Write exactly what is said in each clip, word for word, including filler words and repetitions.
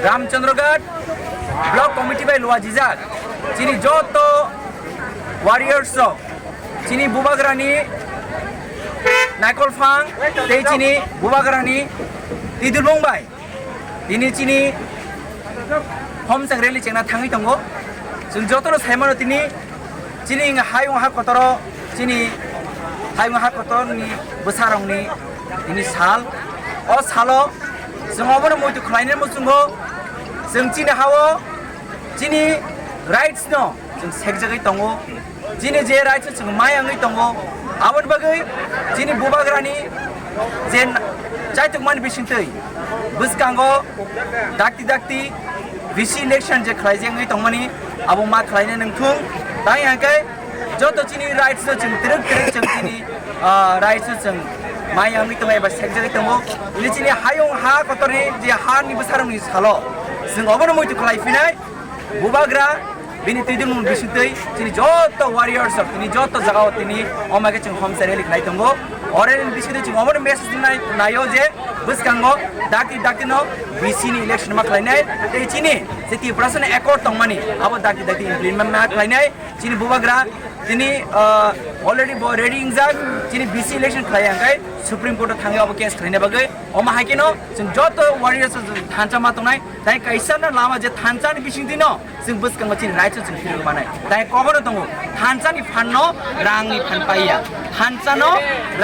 Ramchandraghat Block Committee bai luajijak chini joto warriors rok, chini bubagrani naikolphang tei chini bubagrani tidulbung bai tini chini homchang rally chengna thangwi tongo. Chwng jotono saimano tini chini hayung ha kotoro, chini hayung ha kotorni bwsarokni tini sal. O salo chwng obono muitu khlainai muchungo, chwng chini hao chini rights no chwng sekjagwi tongo. Chini je rights o chwng mai wngwi tongo, aboni bagwi chini bubagrani je na-, chaitukmani bisingtwi bwskango dakti dakti V C election je khlaijak wngwi tongmani, abo ma khlainai nangthung. Tai hwnkhe joto chini rights o chwng twrwk twrwk chwng chini, ah, rights o chwng mai wngwi tongo eba sekjagwi tongo. Ini chini hayung ha kotorni je hani bwsarokni salo chwng obono muitu khlai phinai. Bubagra bini twi dwngmung bisingtwi chini joto warriors rok tini joto jagao tini omage chwng homsa rally khlai tongo. O rally ni bisingtwi chwng omono message nai, naio je bwskango dakti dakti no V C ni election ma khlainai tei chini je Tiprasa ni accord tongmani abo dakti dakti implement ma khlainai. Chini bubagra tini, ah, already bo ready wngjak chini V C election khlai hwnkhe Supreme Court o thangwi abo case khlaina bagwi. Omo hai kheno chwng joto warriors rok thansa ma tongnai. Tai kaisa no lama je thansa ni bisingtwi no chwng bwskango chini rights o chwng phirwi manai. Tai kobono tongo, thansa ni phan no rang ni phan paiya. Thansa no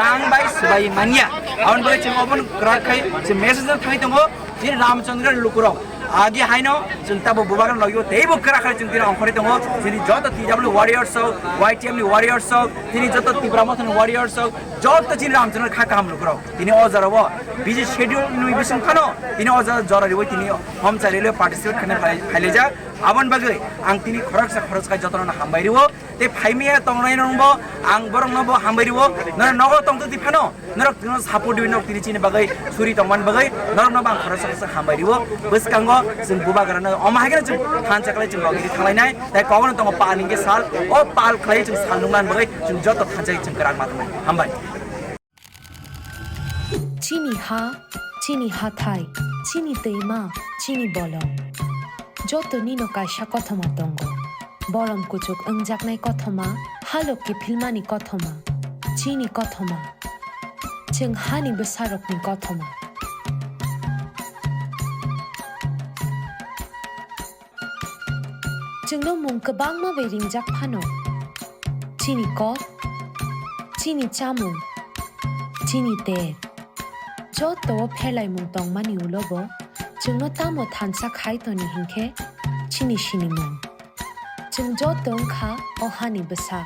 rang bai swbai manya. Aboni bagwi chwng obono kwrak khai chwng message no thangwi tongo. Chini Ramchandra lukurok agi haino chwng tabo bubagra logio teibo kwrak khai chwng tini ongkhorwi tongo. Chini joto T W warriors rok, Y T M ni warriors rok, tini joto Tipra Motha ni warriors rok, joto chini Ramchandra kha kaham lukurok. Tini o jora o busy schedule ni bising phano tini o jora jora riwi tini homsa rally o participate khaina phai-, phailaijak. Aboni bagwi ang tini khoroksa khoroksa jotono hambai rwo. Tei phaimaya tongnai rokbo ang borokno bo hambai rwo. Norok nogo tongtwtwi phano norok tino support rwi norok tini chini bagwi suri tongmani bagwi norokno bo ang khoroksa khoroksa hambai rwo. Bwskango chwng bubagrano omo hai kheno chwng thansa khlai chwng logiri thanglainai. Tai kogono tongo pal hwnkhe sal. O pal khlai chwng sal nuknani bagwi chwng joto thansa chwng kwrak ma tongnai. Hambai. Chini ha, chini hathai, chini twima, chini bolong. Joto nino kaisa kothoma tongo. Borom kuchuk wngjaknai kothoma, halok kiphilmani kothoma. Chini kothoma. Chwng hani bwsarokni kothoma. Chwngno mung kwbangma bai ringjak phano, chini kok, chini chamung, chini ter, joto o pherlaimung tongmani ulo bo chwngno tamo thansa khai toni hinkhe chini sinimung. Chwng joto wngkha o hani bwsa.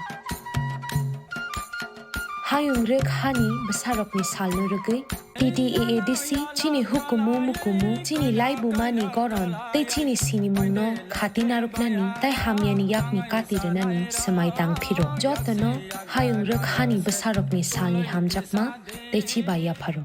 Hayung rwk hani bwsarokni salno rwgwi T T A A D C chini hukumu mukumu, chini laibumani goron tei chini sinimungno khati narwknani tei hamyani yakni kati rwnani swmai tang phiro. Jotono hayung rwk hani bwsarokni salni hamjakma tei chiba yapharo.